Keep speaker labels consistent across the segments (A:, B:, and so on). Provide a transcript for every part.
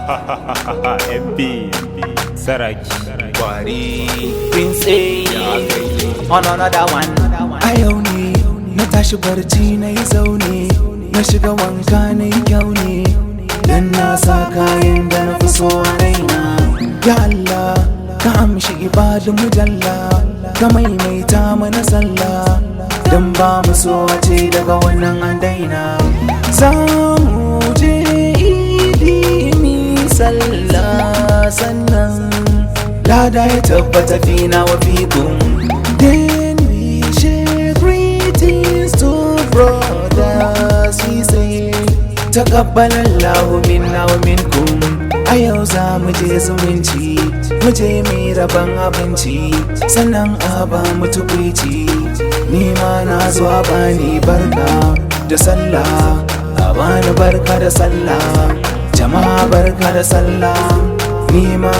A: MB Saraki.
B: Kwari Prince A on another one.
C: A yau ne na tashi barci, na yi zaune, na shiga wanka, na yi kyau ne dan na sa kayan da na fi so a raina. Ya Allah, ka amshi ibadu mujalla, ka maimaita mana sallah, dan ba mu so a ce daga wannan an daina. Za mu je idi mi sallah, sannan lada ya tabbata fina wa fikum. Then we share greetings to brothers, we say taqabbalallahu minna wa minkum. A yau za mu je zumunci, mu je mai rabon abinci, sannan a ba mu tukwici. Ni ma na zuwa bani barka da sallah, a bani barka da sallah. Jama'a, barka da sallah. Ni ma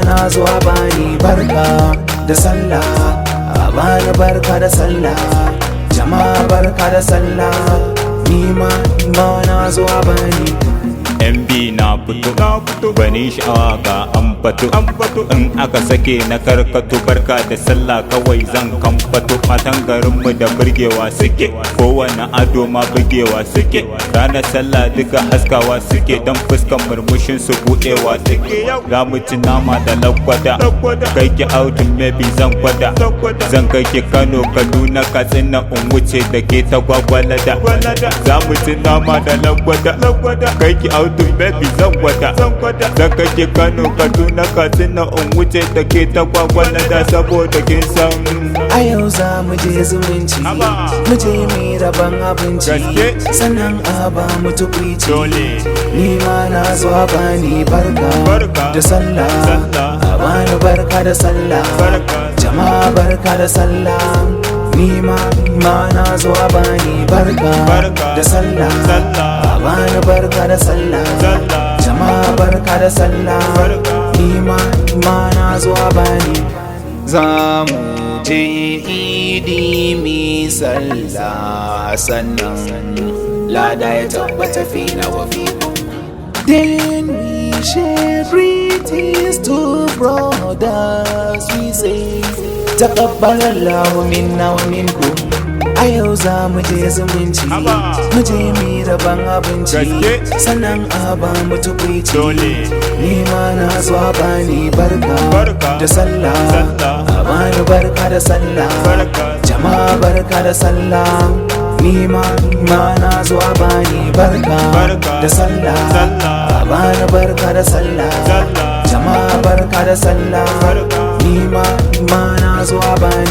C: na zuwa bani barka da sallah, a bani barka da sallah. Jama'a, barka da sallah. Ni ma na zuwa bani.
A: MB na fito, bani sha'awa ga ambato. In aka sake na karkato, barka da sallah kawai zan kamfato. Matan garinmu da burgewa suke, kowane ado ma bugewa suke. Ranar sallah duka haskawa suke, don fuskan murmushin su buɗewa suke. Za mu ci nama da lagwada, kai ki outing, maybe zan gwada. Zan kai ki Kano, Kaduna, Katsina, in wuce da ke ta Gwagwalada. Za mu ci nama da lagwada, kai ki outing, baby, zan gwada. Zan kai ki Kano, Kaduna, Katsina, in wuce da ke ta Gwagwalada, saboda kin san
C: A yau za mu je zumunci, mu je mai rabon abinci,
A: Gaske.
C: sannan a ba mu tukwici.
A: Dole.
C: Ni ma na zuwa bani barka
A: Barka.
C: da sallah,
A: Sallah.
C: a bani barka da sallah.
A: Barka.
C: Jama'a, barka da sallah. Ni ma na zuwa bani barka
A: Barka.
C: da sallah,
A: Sallah.
C: a bani barka da sallah.
A: Sallah.
C: Jama'a, barka da sallah.
A: Barka.
C: Ni ma na zuwa bani.
B: Za mu je idi mi sallah, sannan lada ya tabbata fina wa fikum.
C: Then we share greetings to brothers, we say taqabbalallahu minna wa minkum. A yau za mu je zumunci,
A: Haba.
C: mu je mu rabon abinci,
A: Gaske.
C: sannan a ba mu tukwici.
A: Dole.
C: Ni ma na zuwa bani barka
A: Barka.
C: da sallah,
A: Sallah.
C: a bani barka da sallah.
A: Barka.
C: Jama'a, barka da sallah. Ni ma na zuwa bani barka
A: Barka.
C: da sallah,
A: Sallah.
C: a bani barka da sallah.
A: Sallah.
C: Jama'a, barka da sallah.
A: Barka.
C: Ni ma na zuwa bani.